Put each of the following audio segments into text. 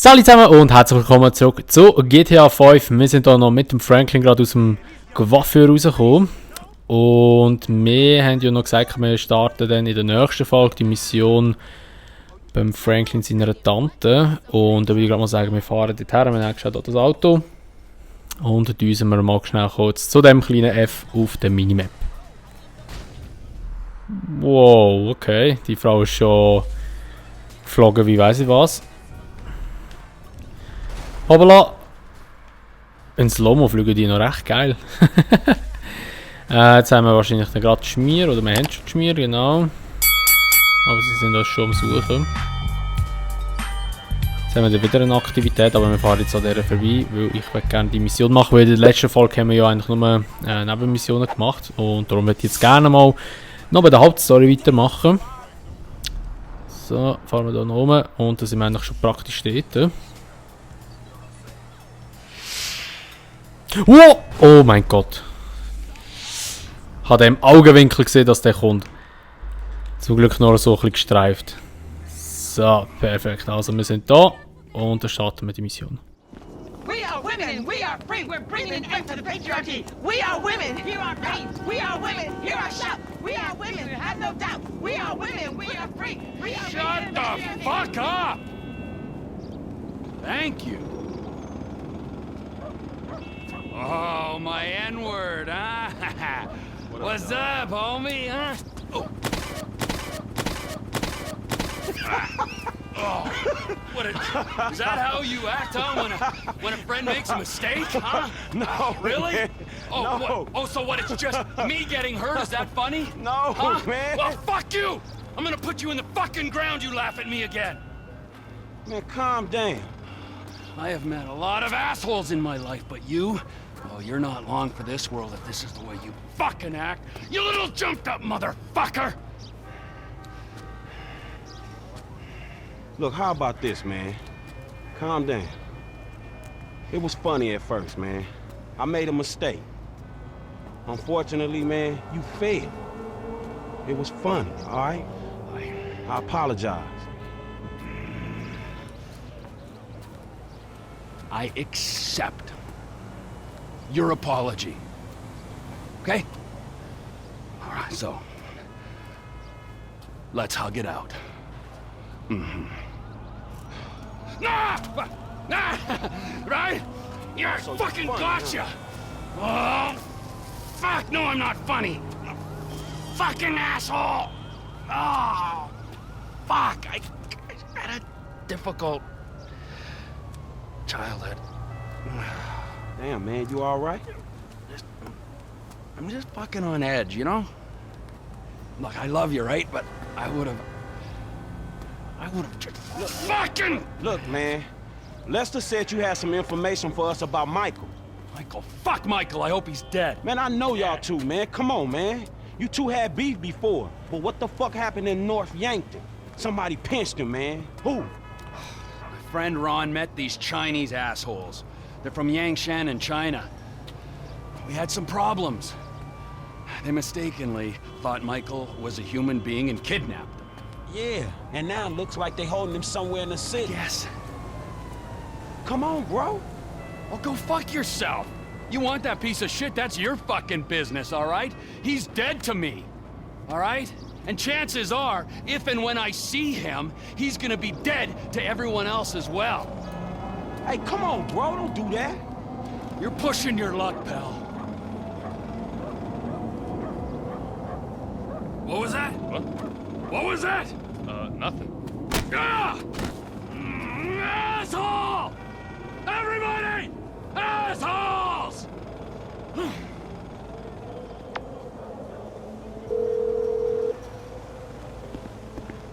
Salut zusammen und herzlich willkommen zurück zu GTA 5. Wir sind hier noch mit dem Franklin gerade aus dem Coiffeur rausgekommen. Und wir haben ja noch gesagt, wir starten dann in der nächsten Folge die Mission beim Franklin seiner Tante. Und da würde ich gerade mal sagen, wir fahren dorthin, wir haben geschaut das Auto. Und düsen wir mal schnell kurz zu dem kleinen F auf der Minimap. Wow, okay, die Frau ist schon geflogen wie weiss ich was. Hoppala! In Slow-Mo fliegen die noch recht geil. Jetzt haben wir wahrscheinlich gerade Schmier, oder wir haben schon Schmier, genau. Aber sie sind das schon am Suchen. Jetzt haben wir wieder eine Aktivität, aber wir fahren jetzt an der vorbei, weil ich gerne die Mission machen, weil in der letzten Folge haben wir ja eigentlich nur Nebenmissionen gemacht. Und darum würde ich jetzt gerne mal noch bei der Hauptstory weitermachen. So, fahren wir hier noch rum und da sind wir eigentlich schon praktisch dort. Wow! Oh mein Gott. Ich habe im Augenwinkel gesehen, dass der kommt. Zum Glück nur so ein bisschen gestreift. So, perfekt. Also wir sind da und dann starten wir die Mission. We are women, we are free, we're bringing an end to the patriarchy. We are women, hear our pain. We are women, hear our shout. We are women, have no doubt. We are women, we are free. We are Shut the fuck up! Thank you. Oh, my N-word, huh? What's up, homie, huh? Oh. Oh, what is that how you act, huh? When a friend makes a mistake, huh? No, Really? man. Oh, No. what? Oh, so what? It's just me getting hurt? Is that funny? No, huh? man. Well, fuck you! I'm gonna put you in the fucking ground. You laugh at me again. Man, calm down. I have met a lot of assholes in my life, but you, oh, you're not long for this world if this is the way you fucking act. You little jumped up motherfucker! Look, how about this, man? Calm down. It was funny at first, man. I made a mistake. Unfortunately, man, you failed. It was funny, all right? I apologize. I accept your apology. Okay? All right, so let's hug it out. Mm-hmm. Nah! Nah! Right? You're So fucking funny, gotcha! Oh, fuck! No, I'm not funny! Fucking asshole! Oh, fuck! I had a difficult childhood. Damn, man, you all right? I'm just fucking on edge, you know? Look, I love you, right? But I would've just fucking... Look, man, Lester said you had some information for us about Michael. Michael, fuck Michael, I hope he's dead. Man, I know y'all two, man. Come on, man. You two had beef before, but what the fuck happened in North Yankton? Somebody pinched him, man. Who? My friend Ron met these Chinese assholes. They're from Yangshan in China. We had some problems. They mistakenly thought Michael was a human being and kidnapped him. Yeah, and now it looks like they holding him somewhere in the city. Yes. Come on, bro. Well, go fuck yourself. You want that piece of shit, that's your fucking business, all right? He's dead to me, all right? And chances are, if and when I see him, he's gonna be dead to everyone else as well. Hey, come on, bro. Don't do that. You're pushing your luck, pal. What was that? What? What was that? Nothing. Ah! Asshole! Everybody! Assholes!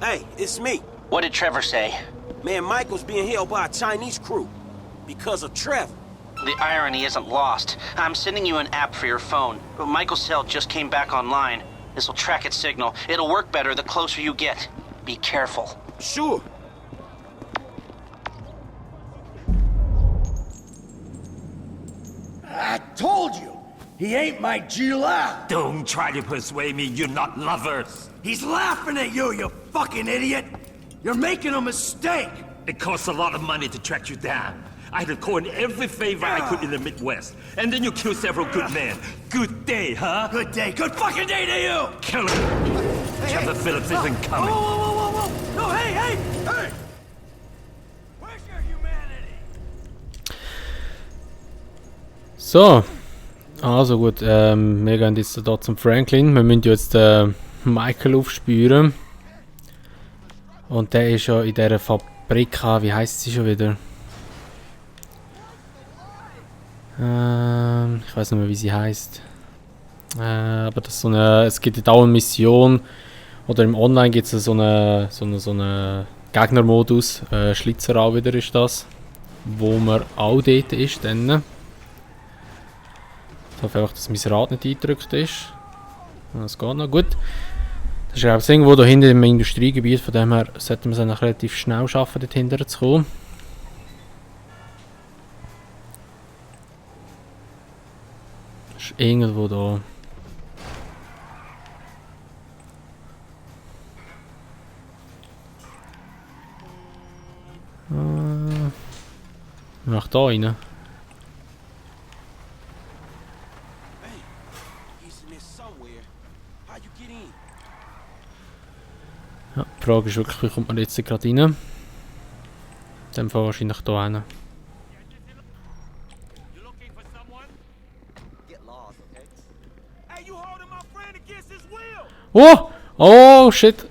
Hey, it's me. What did Trevor say? Man, Michael's being held by a Chinese crew. Because of Trevor. The irony isn't lost. I'm sending you an app for your phone. But Michael's cell just came back online. This will track its signal. It'll work better the closer you get. Be careful. Sure. I told you, he ain't my Gila. Don't try to persuade me you're not lovers. He's laughing at you, you fucking idiot. You're making a mistake. It costs a lot of money to track you down. I had to call in every favor I could in the Midwest. And then you killed several good men. Good day, huh? Good day. Good fucking day to you! Kill him! Trevor Phillips isn't coming. Whoa! No, hey! Where's your humanity? So. Also gut, wir gehen jetzt hier zum Franklin. Wir müssen jetzt Michael aufspüren. Und der ist ja in dieser Fabrik, wie heisst sie schon wieder? Ich weiß nicht mehr, wie sie heißt. Aber das ist so eine, es gibt auch eine Mission, oder im Online gibt es so eine Gegnermodus, Schlitzer auch wieder ist das, wo man auch dort ist. Dann. Ich hoffe einfach, dass mein Rad nicht eingedrückt ist. Das geht noch gut. Das ist glaube ich irgendwo da hinten im Industriegebiet, von dem her sollten wir es eigentlich relativ schnell schaffen, dort hinten zu kommen. Das ist irgendwo da. Nach da rein. Ja, die Frage ist wirklich, wie kommt man jetzt gerade rein? In dem Fall wahrscheinlich hier hin. Oh! Oh shit!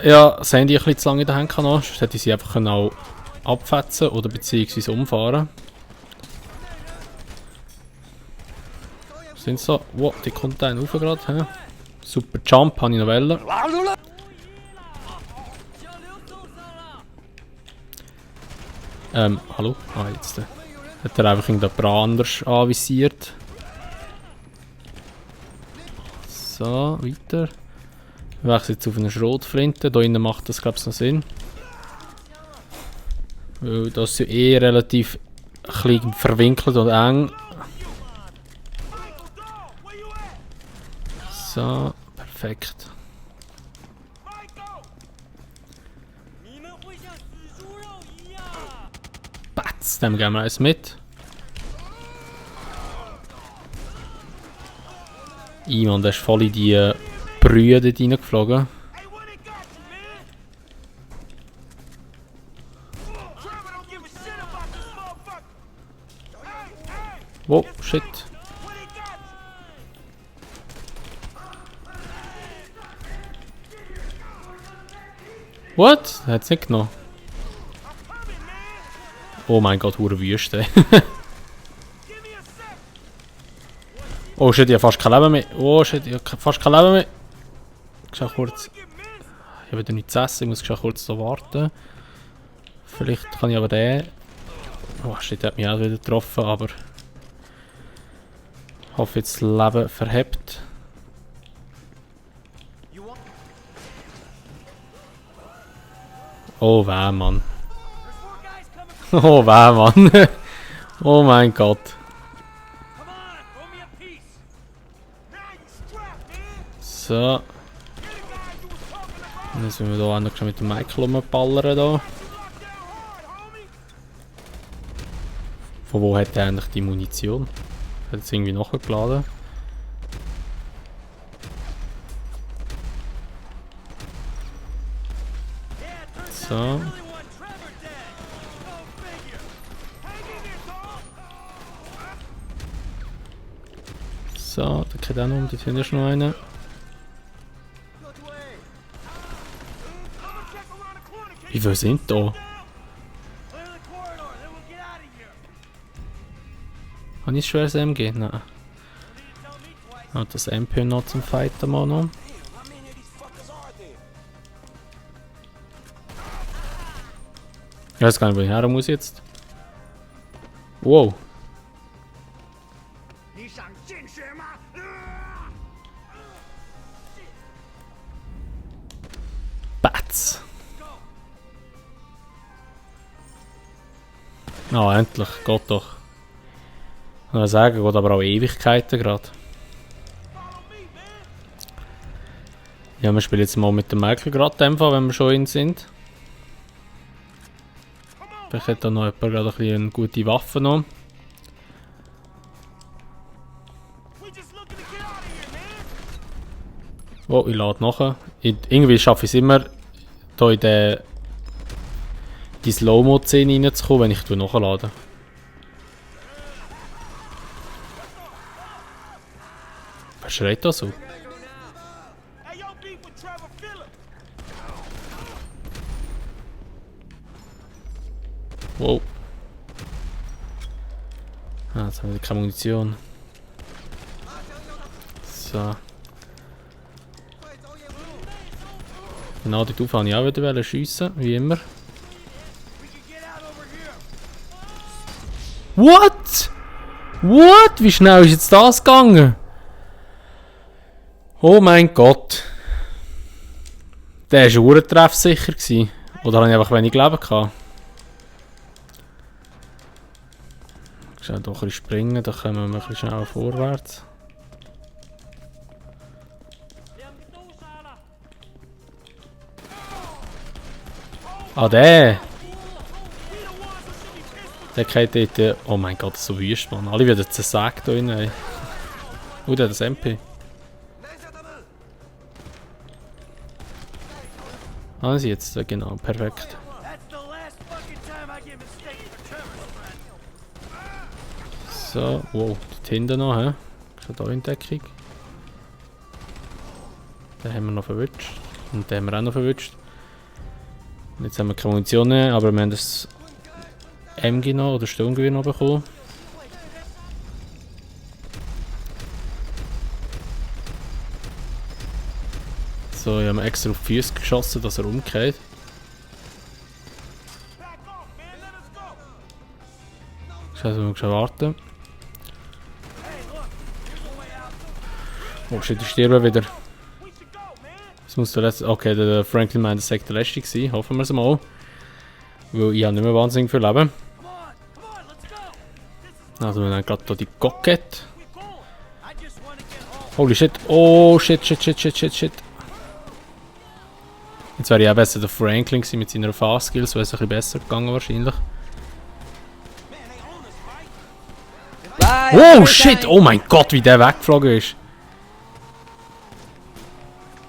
Ja, das Handy ein bisschen zu lange in der Hand kann, sonst hätte ich sie einfach auch abfetzen oder beziehungsweise umfahren. Sind so. Wow, die kommt da rauf gerade. Super Jump, habe ich noch wollen. Hallo? Ah, jetzt. Hat er einfach irgendjemand anders anvisiert. So, weiter. Ich wechsle jetzt auf eine Schrotflinte. Da innen macht das, glaube ich, noch Sinn. Weil das ist ja eh relativ ein verwinkelt und eng. So, perfekt. Batz, dem gehen wir eins mit. Mann, der ist voll in die Brühe dort reingeflogen. Wow, shit. What? Er hat's nicht genommen. Oh mein Gott, hure Wüste. Oh shit, ich habe fast kein Leben mehr. Oh shit, ich habe fast kein Leben mehr. Ich schau kurz. Ich habe wieder nichts zu essen, ich muss schon kurz so warten. Vielleicht kann ich aber den. Oh shit, der hat mich auch wieder getroffen, aber. Ich hoffe jetzt das Leben verhebt. Oh weh, Mann. Oh weh, Mann. Oh mein Gott. So. Jetzt müssen wir hier auch noch mit dem Michael rumballern. Da. Von wo hat er eigentlich die Munition? Hat es irgendwie nachgeladen? So. So, da geht auch noch um, dort hinten ist noch einer. Wie viele sind da? Habe ich ein schweres MG? Nein. Ah, das MP noch zum Fighten mal noch. Ich weiß gar nicht, wo ich her muss jetzt. Wow. Bats. Oh, endlich. Geht doch. Ich kann sagen, geht aber auch Ewigkeiten gerade. Ja, wir spielen jetzt mal mit dem Michael gerade, wenn wir schon in sind. Vielleicht hat da noch jemand gerade ein bisschen eine gute Waffe noch. Oh, ich lade nachher. Irgendwie schaffe ich es immer, hier in die Slow-Mo-Szene reinzukommen, wenn ich nachlade. Wer schreit da so? Wow. Ah, jetzt haben wir keine Munition. So. Genau, dort wollte ich auch wieder schiessen, wie immer. What? What? Wie schnell ist jetzt das gegangen? Oh mein Gott. Der war treffsicher gewesen. Oder habe ich einfach wenig Leben gehabt? Ich muss doch ein bisschen springen, dann kommen wir ein bisschen schneller vorwärts. Ah, der! Der geht dort... Oh mein Gott, so wüst, Mann. Alle werden zersägt hier drin. Oh, der hat das MP. Ah, sie jetzt, genau, perfekt. So, wow, dort hinten noch, hä? Ist da in Deckung. Den haben wir noch verwünscht. Und den haben wir auch noch verwünscht. Jetzt haben wir keine Munition mehr, aber wir haben das MG noch oder Sturmgewehr noch bekommen. So, ich habe extra auf die Füße geschossen, dass er umgeht. Scheiße, wir müssen warten. Oh shit, ich sterbe wieder. Das muss der letzte. Okay, der Franklin meint, das sei der letzte gewesen. Hoffen wir es mal. Weil ich habe nicht mehr wahnsinnig viel Leben. Also, wir haben gerade hier die Coquette. Holy shit. Oh shit, shit. Jetzt wäre ich auch besser der Franklin gewesen mit seiner Fast-Skills. Wäre es ein bisschen besser gegangen wahrscheinlich. Oh shit! Oh mein Gott, wie der weggeflogen ist.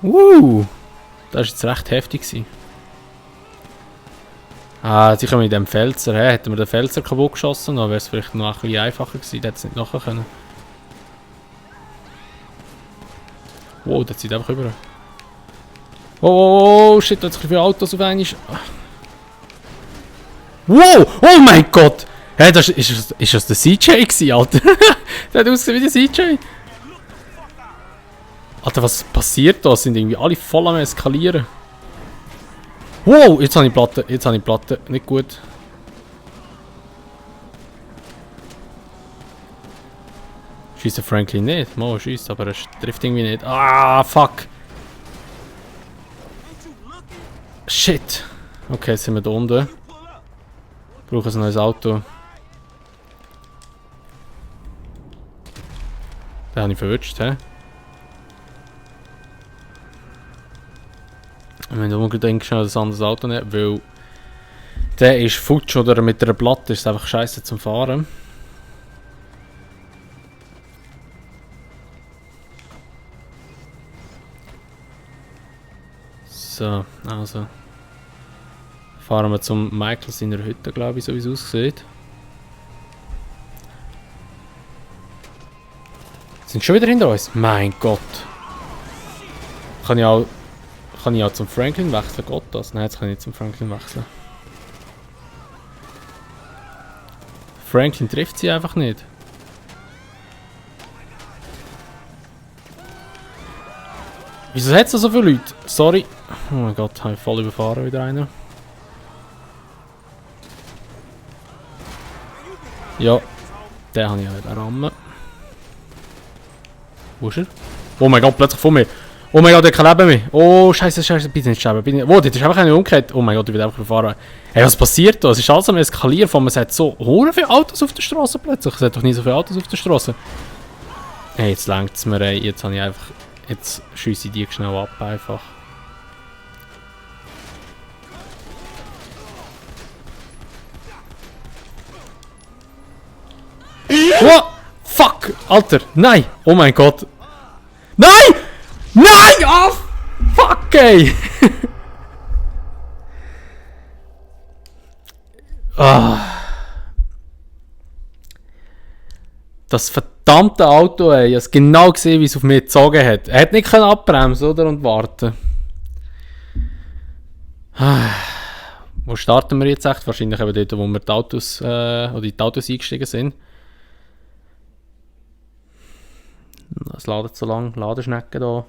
Das war jetzt recht heftig gewesen. Ah, sicher mit dem Felser. Hätten wir den Felser kaputt geschossen, dann wäre es vielleicht noch ein bisschen einfacher gewesen. Der hätte es nicht nachher können. Wow, der zieht einfach rüber. Oh shit, da hat sich viele Autos auf einmal. Wow! Oh mein Gott! Hey, ist das der CJ gewesen, Alter? Der hat ausgesehen wie der CJ. Alter, was passiert da? Sind irgendwie alle voll am Eskalieren. Wow, jetzt habe ich Platte. Nicht gut. Schießt der Franklin nicht? Mo, schießt, aber er trifft irgendwie nicht. Ah, fuck. Shit. Okay, jetzt sind wir da unten. Brauchen ein neues Auto. Den habe ich verwünscht, hä? Wir müssen unbedingt schnell ein anderes Auto nehmen, weil der ist futsch oder mit einer Platte ist einfach scheiße zum Fahren. So, also fahren wir zum Michael seiner Hütte, glaube ich, so wie es aussieht. Sind schon wieder hinter uns? Mein Gott! Kann ich auch zum Franklin wechseln? Geht das? Nein, jetzt kann ich nicht zum Franklin wechseln. Franklin trifft sie einfach nicht. Wieso hat es da so viele Leute? Sorry. Oh mein Gott, habe ich voll überfahren wieder einen. Ja, den habe ich auch wieder rammen. Wo ist er? Oh mein Gott, plötzlich vor mir. Oh mein Gott, der kann leben mehr. Oh, scheiße, bitte nicht sterben. Wow, dort ist einfach eine umgekehrt. Oh mein Gott, ich werde einfach überfahren. Hey, was passiert da? Es ist alles am Eskalieren. Von man hat so viele Autos auf der Straße plötzlich. Es hat doch nie so viele Autos auf der Straße. Hey, jetzt lenkt es mir. Ey. Jetzt habe ich einfach. Jetzt schiesse ich die schnell ab einfach. What? Fuck! Alter! Nein! Oh mein Gott! Nein! Nein! Oh! Fuck, ey! Ah. Das verdammte Auto, ey. Ich habe genau gesehen, wie es auf mich gezogen hat. Er hat nicht abbremsen, oder? Und warten. Ah. Wo starten wir jetzt echt? Wahrscheinlich eben dort, wo wir die Autos, oder in die Autos eingestiegen sind. Es ladet so lang. Ladeschnecken da.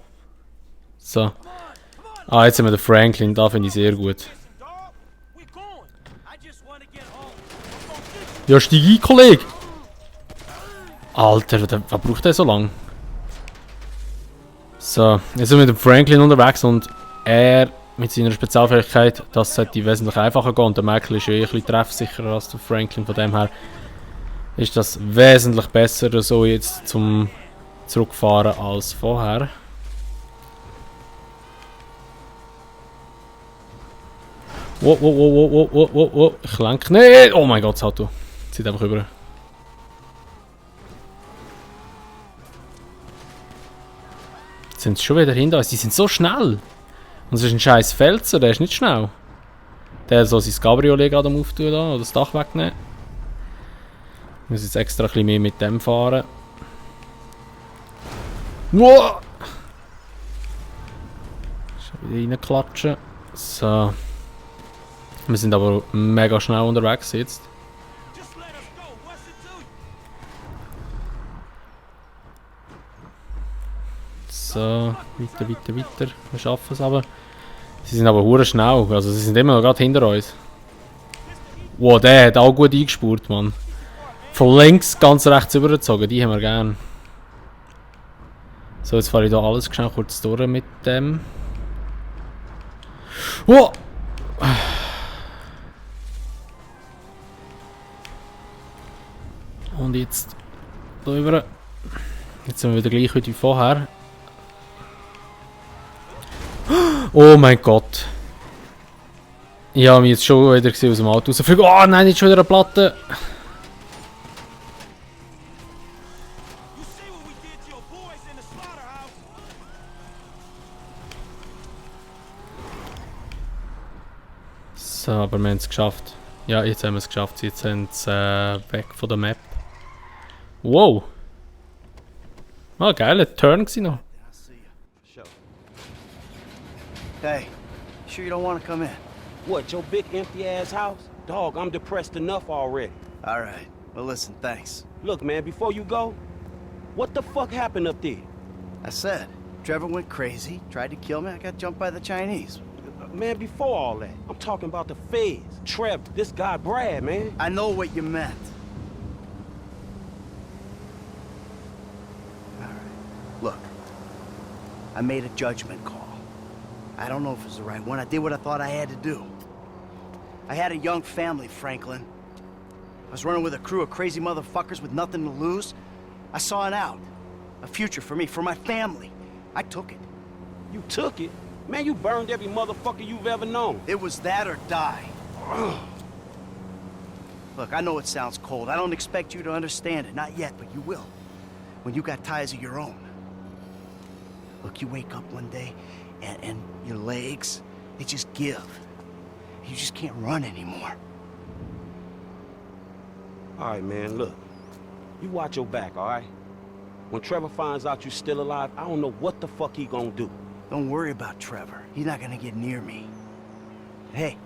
So. Ah, jetzt haben wir den Franklin. Da finde ich sehr gut. Ja, steig ein, Kollege! Alter, was braucht der so lang? So, jetzt sind wir mit dem Franklin unterwegs und er mit seiner Spezialfähigkeit, das sollte wesentlich einfacher gehen. Und der Michael ist ja ein bisschen treffsicherer als der Franklin, von dem her ist das wesentlich besser so jetzt zum Zurückfahren als vorher. Wow, ich lenke nicht! Oh mein Gott, das Auto zieht einfach über. Jetzt sind sie schon wieder hinter uns, die sind so schnell! Und es ist ein scheiß Felser, der ist nicht schnell. Der soll sein Cabriolet gerade am Auftun da, oder das Dach wegnehmen. Ich muss jetzt extra ein bisschen mehr mit dem fahren. Wow! Schon wieder reinklatschen. So. Wir sind aber mega schnell unterwegs jetzt. So, weiter. Wir schaffen es aber. Sie sind aber hure schnell, also sie sind immer noch gerade hinter uns. Wow, der hat auch gut eingespurt, Mann. Von links ganz rechts übergezogen, die haben wir gern. So, jetzt fahre ich da alles schnell kurz durch mit dem. Wow! Und jetzt da rüber. Jetzt sind wir wieder gleich wie vorher. Oh mein Gott. Ich habe mich jetzt schon wieder gesehen aus dem Auto rausfliegen. Oh nein, nicht schon wieder eine Platte. So, aber wir haben es geschafft. Ja, jetzt haben wir es geschafft. Jetzt sind sie weg von der Map. Wow. Ah, geiler Turn gewesen noch. Hey, sure you don't want to come in? What, your big empty-ass house? Dog, I'm depressed enough already. All right. Well, listen, thanks. Look, man, before you go, what the fuck happened up there? I said, Trevor went crazy, tried to kill me, I got jumped by the Chinese. Man, before all that, I'm talking about the feds. Trevor, this guy Brad, man. I know what you meant. All right. Look, I made a judgment call. I don't know if it was the right one. I did what I thought I had to do. I had a young family, Franklin. I was running with a crew of crazy motherfuckers with nothing to lose. I saw an out. A future for me, for my family. I took it. You took it? Man, you burned every motherfucker you've ever known. It was that or die. Look, I know it sounds cold. I don't expect you to understand it. Not yet, but you will. When you got ties of your own. Look, you wake up one day and your legs, they just give. You just can't run anymore. All right, man, look. You watch your back, all right? When Trevor finds out you're still alive, I don't know what the fuck he gonna do. Don't worry about Trevor. He's not gonna get near me. Hey,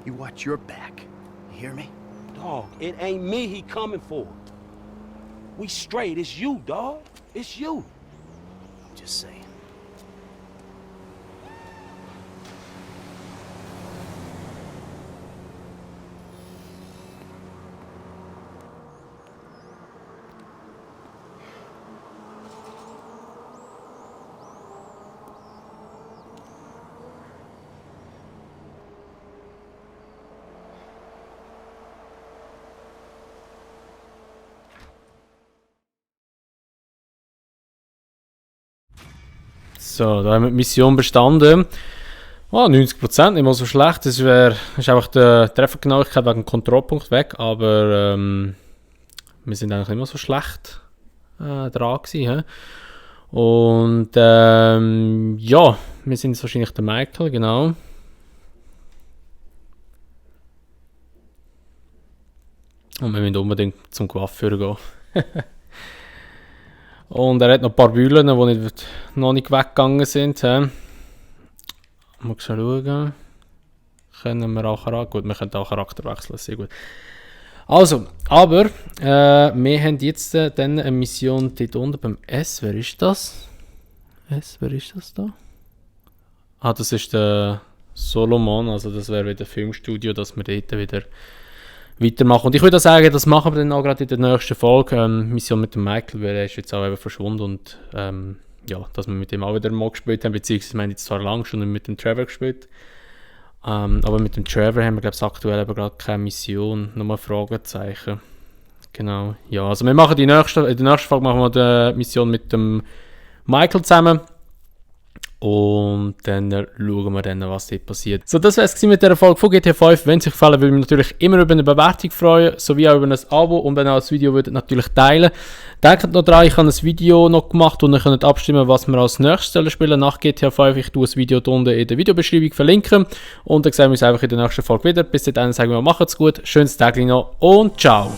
you watch your back. You hear me? Dog, it ain't me he coming for. We straight, it's you, dog. It's you. Just saying. So, da haben wir die Mission bestanden. Oh, 90%, nicht mal so schlecht. Das ist einfach die Treffergenauigkeit wegen dem Kontrollpunkt weg. Aber wir sind eigentlich immer so schlecht dran gewesen. He? Und ja, wir sind jetzt wahrscheinlich der Michael, genau. Und wir müssen unbedingt zum Coiffeur gehen. Und er hat noch ein paar Bühlen, die noch nicht weggegangen sind. He? Mal schauen. Können wir auch Charakter... Gut, wir können auch Charakter wechseln, sehr gut. Also, aber wir haben jetzt dann eine Mission dort unten beim S. Wer ist das? Wer ist das da? Ah, das ist der Solomon, also das wäre wieder Filmstudio, dass wir dort wieder weitermachen. Und ich würde sagen, das machen wir dann auch gerade in der nächsten Folge. Mission mit dem Michael, weil er ist jetzt auch eben verschwunden und ja, dass wir mit dem auch wieder mal gespielt haben, beziehungsweise wir haben jetzt zwar lange schon mit dem Trevor gespielt, aber mit dem Trevor haben wir, glaube ich, aktuell eben gerade keine Mission, nochmal Fragezeichen. Genau, ja, also wir machen in der nächsten Folge machen wir die Mission mit dem Michael zusammen. Und dann schauen wir dann, was dort passiert. So, das war es mit dieser Folge von GTA 5. Wenn es euch gefallen würde ich mich natürlich immer über eine Bewertung freuen, sowie auch über ein Abo und wenn ihr das Video würdet natürlich teilen. Denkt noch dran, ich habe ein Video noch gemacht und ihr könnt abstimmen, was wir als nächstes spielen nach GTA 5. Ich tue das Video hier unten in der Videobeschreibung verlinken. Und dann sehen wir uns einfach in der nächsten Folge wieder. Bis dahin sagen wir, macht's gut, schönes Tag noch und ciao.